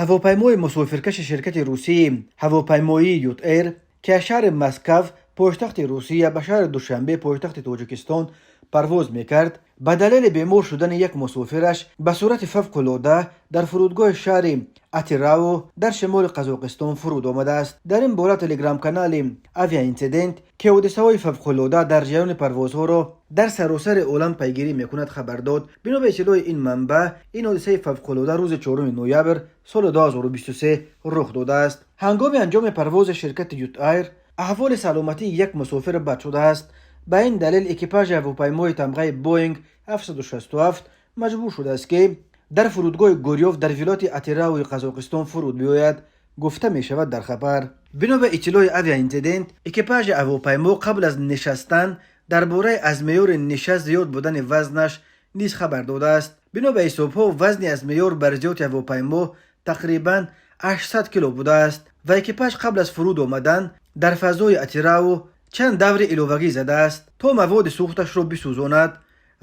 Ҳавопаймои мусофиркаши ширкати русии ҳавопаймоии Ют-Эйр, ки аз шаҳри Москав, пойтахти Русия, ба шаҳри Душанбе, пойтахти Тоҷикистон, парвоз мекард, ба далели бемор шудани як мусофираш ба сурати фавқулода дар фурудгоҳи шаҳри Атирау дар шимоли Қазоқистон фуруд омадааст. Дар ин бора телеграм-канали Авиаинсидент, ки ҳодисаҳои фавқулода дар ҷараёни парвозҳоро дар саросари олам пайгирӣ мекунад, хабар дод. Бино ба иттилои ин манбаъ, ин ҳодисаи фавқулода рӯзи 4 ноябр соли 2023 рух додааст. Ҳангоми анҷоми парвози ширкати Ют-Айр аҳволи саломатии як мусофир бад шудааст. Ба ин далел экипажи ҳавопаймои тамғаи Боинг 767 маҷбур шудааст, ки дар фурудгоҳи Гурёв дар вилояти Атирауи Қазоқистон фуруд биёяд, гуфта мешавад дар хабар. Бино ба иттилои Авиаинсидент, экипажи ҳавопаймо қабл аз нишастан дар бораи аз меъёри нишаст зиёд будани вазнаш низ хабар додааст. Бино ба ҳисобҳо, вазни аз меъёр бар зиёди ҳавопаймо тақрибан 800 кило будааст ва экипаж қабл аз фуруд омадан дар фазои Атирау чанд даври иловагӣ задааст, то маводи сӯхташро бисӯзонад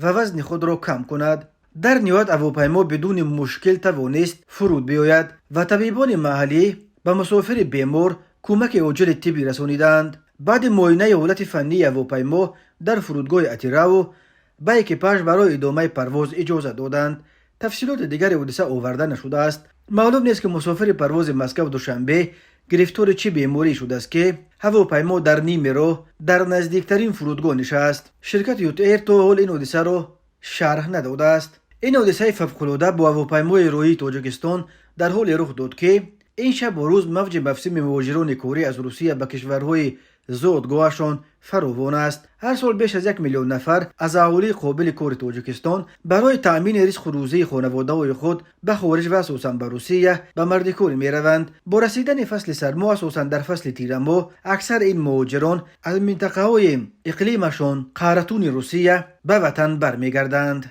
ва вазни худро кам кунад. Дар ниҳоят ҳавопаймо бидуни мушкил тавонист фуруд биёяд ва табибони маҳаллӣ ба мусофири бемор кӯмаки оҷили тиббӣ расонидаанд. Баъди муоинаи ҳолати фаннии ҳавопаймо дар фурудгоҳи Атирау ба экипаж барои идомаи парвоз иҷоза доданд. Тафсилоти дигари ҳодиса оварда нашудааст. Маълум нест, ки мусофири парвози Москав Душанбе гирифтори чӣ беморӣ шудааст, ки ҳавопаймо дар ними роҳ дар наздиктарин фурудгоҳ нишаст. Ширкати Ют-Эйр то ҳол ин ҳодисаро шарҳ надодааст. Ин ҳодисаи фавқулода бо ҳавопаймои роҳии Тоҷикистон дар ҳоле рух дод, ки ин шабу рӯз мавҷи мавсими муҳоҷирони корӣ аз Русия ба кишварҳои зодгоҳашон фаровон аст. Ҳар сол беш аз 1 миллион нафар аз аҳолии қобили кори Тоҷикистон барои таъмини ризқу рӯзии хонаводаҳои худ ба хориҷ ва асосан ба Русия ба мардикорӣ мераванд. Бо расидани фасли сармо, асосан дар фасли тирамоҳ, аксар ин муҳоҷирон аз минтақаҳои иқлимашон қаҳратуни Русия ба ватан бармегарданд.